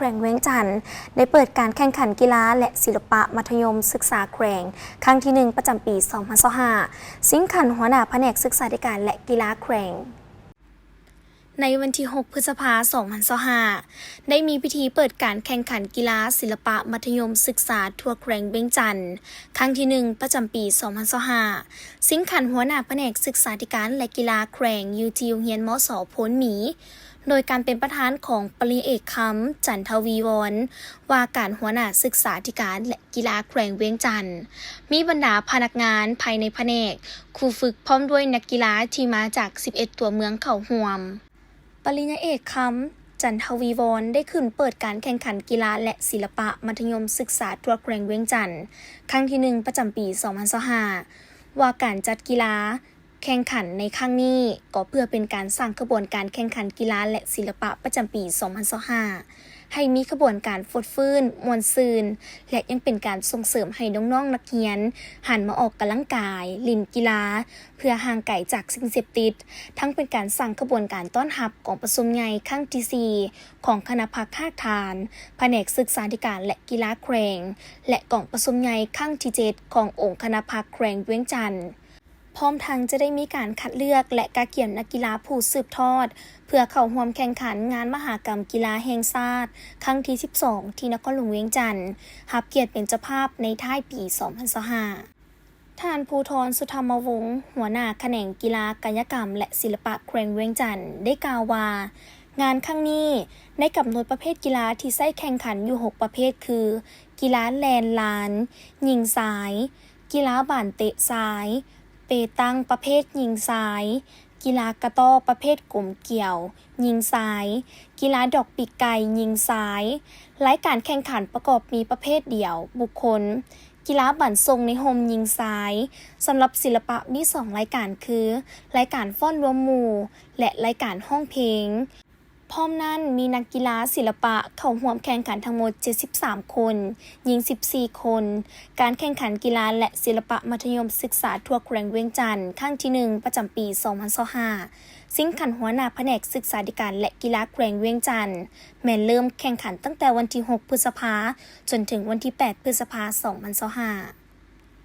ແຂວງວຽງຈັນ ໄດ້ເປີດການແຂ່ງຂັນກິລາ ແລະ ສິລະປະມັດທະຍົມສຶກສາແຂວງ ຄັ້ງທີໜຶ່ງ ປະຈຳປີສອງພັນຊາວຫ້າ ຊິງຂັນຫົວໜ້າພະແນກສຶກສາທິການ ແລະ ກິລາແຂວງ. ໃນວັນທີຫົກ ພຶດສະພາ ສອງພັນຊາວຫ້າ ໄດ້ມີພິທີເປີດການແຂ່ງຂັນກິລາສິລະປະມັດທະຍົມສຶກສາທົ່ວແຂວງວຽງຈັນ ຄັ້ງທີໜຶ່ງ ປະຈຳປີສອງພັນຊາວຫ້າ ຊິງຂັນຫົວໜ້າພະແນກສຶກສາທິການ ແລະ ກິລາແຂວງ ຢູ່ທີ່ໂຮງຮຽນ ມສ ໂພນໝີ ໂດຍການເປັນປະທານຂອງປະລິນຍາເອກ ຄຳ ຈັນທະວີວອນ ວ່າການຫົວໜ້າສຶກສາທິການ ແລະ ກິລາແຂວງວຽງຈັນ, ມີບັນດາພະນັກງານພາຍໃນພະແນກ, ຄູຝຶກ ພ້ອມດ້ວຍນັກກິລາທີ່ມາຈາກສິບເອັດຕົວເມືອງເຂົ້າຮ່ວມ. ປະລິນຍາເອກ ຄຳ ຈັນທະວີວອນ ໄດ້ຂຶ້ນເປີດການແຂ່ງຂັນກິລາ ແລະ ສິລະປະມັດທະຍົມສຶກສາທົ່ວແຂວງວຽງຈັນ ຄັ້ງທີໜຶ່ງ ປະຈຳປີສອງພັນຊາວຫ້າ ວ່າການຈັດກິລາ ແຂ່ງຂັນໃນຄັ້ງນີ້ ກໍເພື່ອເປັນການສ້າງຂະບວນການແຂ່ງຂັນກິລາ ແລະ ສິລະປະປະຈຳປີສອງພັນຊາວຫ້າ ໃຫ້ມີຂະບວນການຟົດຟື້ນ, ມ່ວນຊື່ນ ແລະ ຍັງເປັນການສົ່ງເສີມໃຫ້ນ້ອງໆນັກຮຽນຫັນມາອອກກຳລັງກາຍ, ຫຼິ້ນກິລາ ເພື່ອຫ່າງໄກຈາກສິ່ງເສບຕິດ, ທັງເປັນການສ້າງຂະບວນການຕ້ອນຮັບກອງປະຊຸມໃຫຍ່ຄັ້ງທີສີ່ ຂອງຄະນະພັກຮາກຖານ ພະແນກສຶກສາທິການ ແລະ ກິລາແຂວງ ແລະ ກອງປະຊຸມໃຫຍ່ຄັ້ງທີເຈັດ ຂອງອົງຄະນະພັກແຂວງວຽງຈັນ. ພ້ອມທັງຈະໄດ້ມີການຄັດເລືອກ ແລະ ກະກຽມນັກກິລາຜູ້ສືບທອດ ເພື່ອເຂົ້າຮ່ວມແຂ່ງຂັນງານມະຫະກຳກິລາແຫ່ງຊາດ ຄັ້ງທີສິບສອງ ທີ່ນະຄອນຫຼວງວຽງຈັນ ຮັບກຽດເປັນເຈົ້າພາບໃນທ້າຍປີສອງພັນຊາວຫ້າ. ທ່ານ ພູທອນ ສຸທຳມະວົງ ຫົວໜ້າຂະແໜງກິລາກາຍະກຳ ແລະ ສິລະປະແຂວງວຽງຈັນ ໄດ້ກ່າວວ່າ ງານຄັ້ງນີ້ໄດ້ກຳນົດປະເພດກິລາທີ່ໃຊ້ແຂ່ງຂັນຢູ່ຫົກປະເພດ ຄື ກິລາແລ່ນລານ ຍິງຊາຍ, ກິລາບານເຕະຊາຍ, ເປຕັງປະເພດຍິງຊາຍ, ກິລາກະຕໍ້ປະເພດກົມກຽວ ຍິງຊາຍ, ກິລາດອກປີກໄກ່ຍິງຊາຍ. ລາຍການແຂ່ງຂັນປະກອບມີປະເພດດຽວ ບຸກຄົນ, ກິລາບານສົ່ງໃນຮົ່ມຍິງຊາຍ. ສຳລັບສິລະປະມີສອງລາຍການຄື ລາຍການຟ້ອນລວມໝູ່ ແລະ ລາຍການຮ້ອງເພງ. ພ້ອມນັ້ນມີນັກກິລາສິລະປະເຂົ້າຮ່ວມແຂ່ງຂັນທັງໝົດເຈັດສິບສາມຄົນ, ຍິງສິບສີ່ຄົນ. ການແຂ່ງຂັນກິລາ ແລະ ສິລະປະມັດທະຍົມສຶກສາທົ່ວແຂວງວຽງຈັນ ຄັ້ງທີໜຶ່ງ ປະຈຳປີສອງພັນຊາວຫ້າ ຊິງຂັນຫົວໜ້າພະແນກສຶກສາທິການ ແລະ ກິລາແຂວງວຽງຈັນ ແມ່ນເລີ່ມແຂ່ງຂັນຕັ້ງແຕ່ວັນທີຫົກ ພຶດສະພາ ຈົນເຖິງວັນທີແປດ ພຶດສະພາ ສອງພັນຊາວຫ້າ.